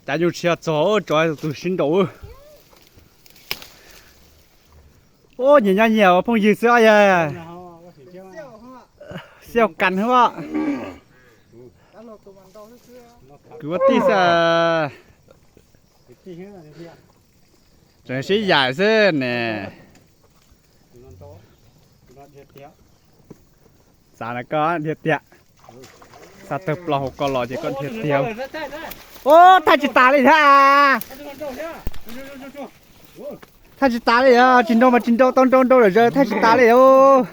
Cav nyuj tsis yog txog, tsov tus sib nraus. Ub, nyias nyob nyias ua phooj ywg xwb os yawg. Xiau kas hwb. Kwv ua tij xwb. Tseem sib yaim xwb ne. Xav na koj dhia tiag. Xa tawg plaws hauv ko los ces koj dhia tiag. Ub, thaij tsis tas li thiab. Thaij tsis tas li os, tsis nrau mas tsis nrau, tau nrau nrau lawm zaws thaij tsis tas li os.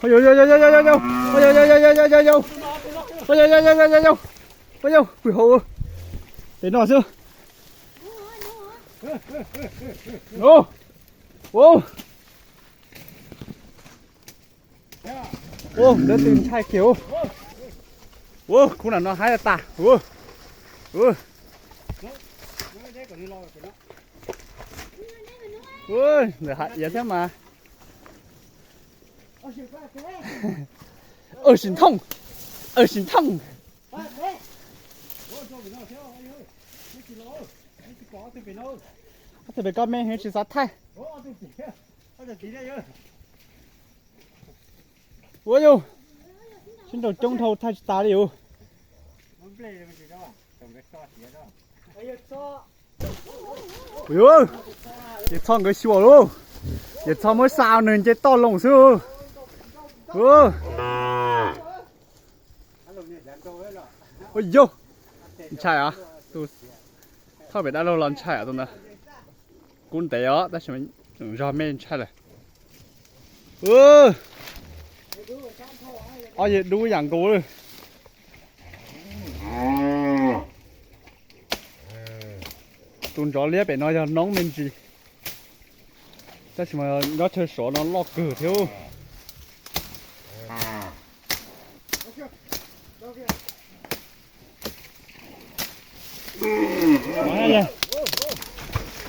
Yau, yau, yau, yau, yau, yau, yau, yau, yau, yau, yau, yau, yau, yau, yau, yau, yau, yau, yau, yau, pw hauv pem no xwb. Ub, ub, ntawd twb ntshai kiag. Ub, khub nram no haib tas. Ub, ntawm hav iav thiab mas. Sim thooj, sim thooj. Ob tug pem koj me heev tsis xav thaij. Ua yus, sib nraus coob dhau thaij tsis tas li yus. Yus, Yawg Txho nkawd xyuas lauj. Yawg Txho muab xa nws nce toj loo xwb. Ua yus, ntshai os. Tus thauj pem dab laug los ntshai os tus ntawd. Kub ntev os tab sis tseem zog me ntshai lawm. Ob yawg dub yam nkaus lawm. Tus ntxhov liab pem no yog noob me ntsis, tab sis mas nyob chaw sov no loj kawg thiab.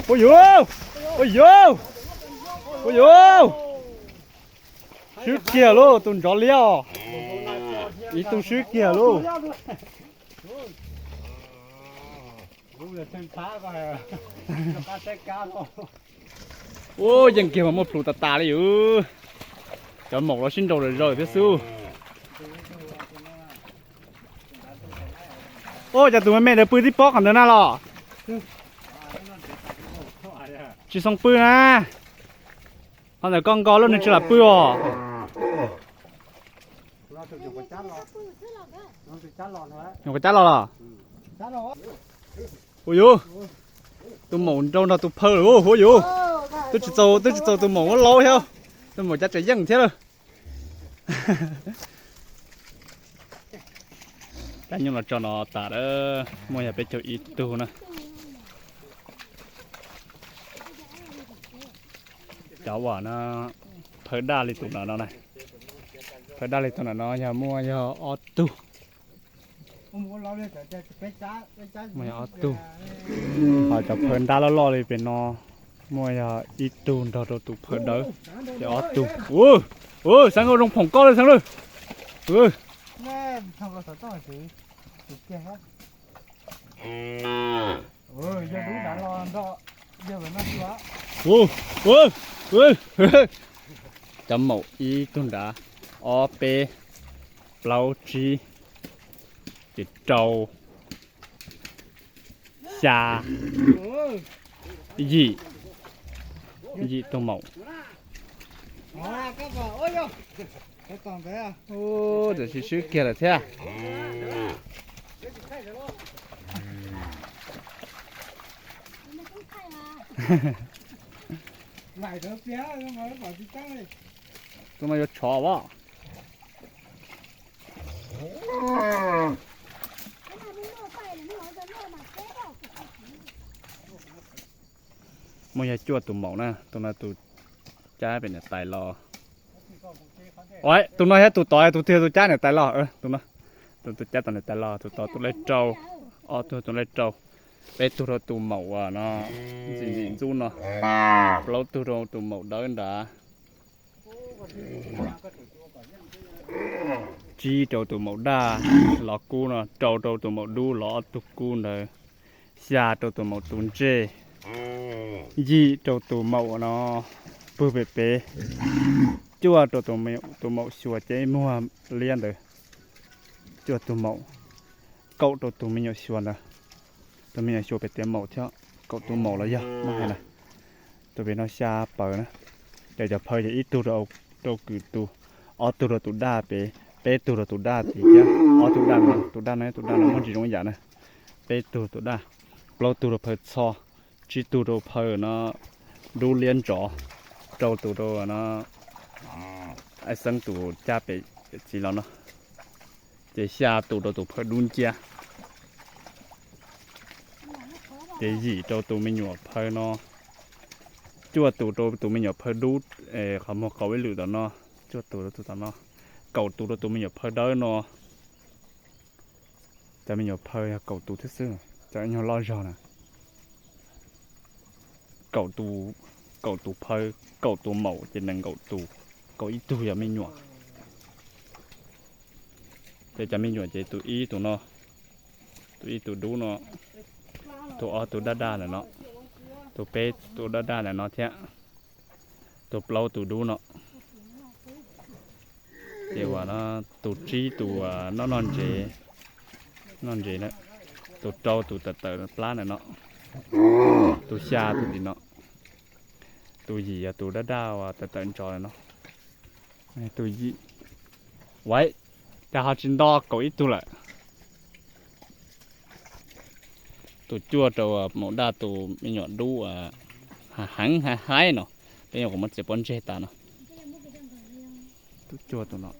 Ua yus, ua yus, ua yus, swb kiag lauj tus ntxhov liab os. Ib tug swb kiag lauj. Ua yeej kiag mas muaj plhus tas tas li yus. Cov maum los sib nraus lawm zaws thiab xwb. Ua cas tus me me ntawd pw tib pob qhov ntawd na los? Tsis xoo pw na. Qhov ntawd koj nko lub nws tsis lam pw os. Nyuam qhuav cab los los? Ua yus, tus maum nraus nrog tus phaw lawm ua yus. Twb tsis txaus, twb tsis txaus tus maum ua laub thiab, tus maum cab tseem yeej thiab lawm. Cab nyuj los tso no tas lawm, muaj yog peb caug ib tug na. Cov uas no phawj daj li tus no no na, phawj daj li tus no no yog muaj yog ob tug. Muaj yog ob tug. Ho cov phawj ntab loj loj li pem no muaj yog ib tug nrog rau tus phawj dawb, ces ob tug. Ua, ua, Xeev Nkauj zoo phoom koj li Xeev Nkauj. Cov maum ib tug nrad, ob peb plaub tsib, ces rau, xya, yim, yim tug maum. Ua, tam sim swb kiag lawm thiab. Tus no yuav tshov as. Muaj yog cuaj tus maum na, tus no tus cab pem niam tais los. Tus no yog tus tod, tus twg tus cab niam tais los? Tus no, tus cab tom niam tais los, tus tod tus lej rau, ob tug tus lej rau, peb tug rau tus maum uas no, ntxim ntxim ntxub no, plaub tug rau tus maum dawb nrad. Tsib rau tus maum daj los kub no, rau rau tus maum dub los ob tug kub ntawd, xya rau tus maum tus ntsej, yim rau tus maum no pw pem pem, cuaj rau tus maum xyuas ces muag liab ntawd, cuaj tus maum, kaum rau tus me nyuam xyuas ntawd, tus me nyuam xyuas pem tias maum thiab, kaum tus maum los yog muab hais na, tus pem no xya pawg na, ces cov phaw ces ib tug rau kws tus, ob tug rau tus daj pem, peb tug rau tus daj tid thiab, ob tug daj no, tus daj no, tus daj no muaj ntsis zoo yam na, peb tug tus daj, plaub tug rau phaw txho, tsib tug rau phaw no dub liab ntsos, rau tus rau no, Aib Xeeb tus caj pem txiv los no, ces xya tus rau tus phaw dub nciab, ces yim rau tus me nyuam phaw no, cuaj tus rau tus me nyuam phaw dub, qhov muag qau ib lwm tom no, cuaj tus rau tus tom no, kaum tus rau tus me nyuam phaw dawb no. Cov me nyuam phaw yog kaum tus thiab xwb, cov nyuag loj zog na. Kaum tus, kaum tus phaw, kaum tus maum ces nees nkaum tus, kaum ib tug yog me nyuam. Ces cov me nyuam ces tus ib tus no, tus ib tus dub no, tus ob tus daj daj ntawm no, tus peb tus daj daj ntawm no thiab, tus plaub tus dub no. Ces uas no, tus tsib tus noj noj ntsev, noj ntsev na, tus rau tus tawm tawm plab ntawm no, tus xya tus tim no, tus yim yog tus daj daj uas tawm tawm ntsos ntawm no, tus yim. Ua cas ho tsis nto kaum ib tug lawm? Tus cuaj rau maum daj tus me nyuam dub heev heev no, peb nyuam qhuav muab txiav pob ntseg tas no. Tus cuaj tus no,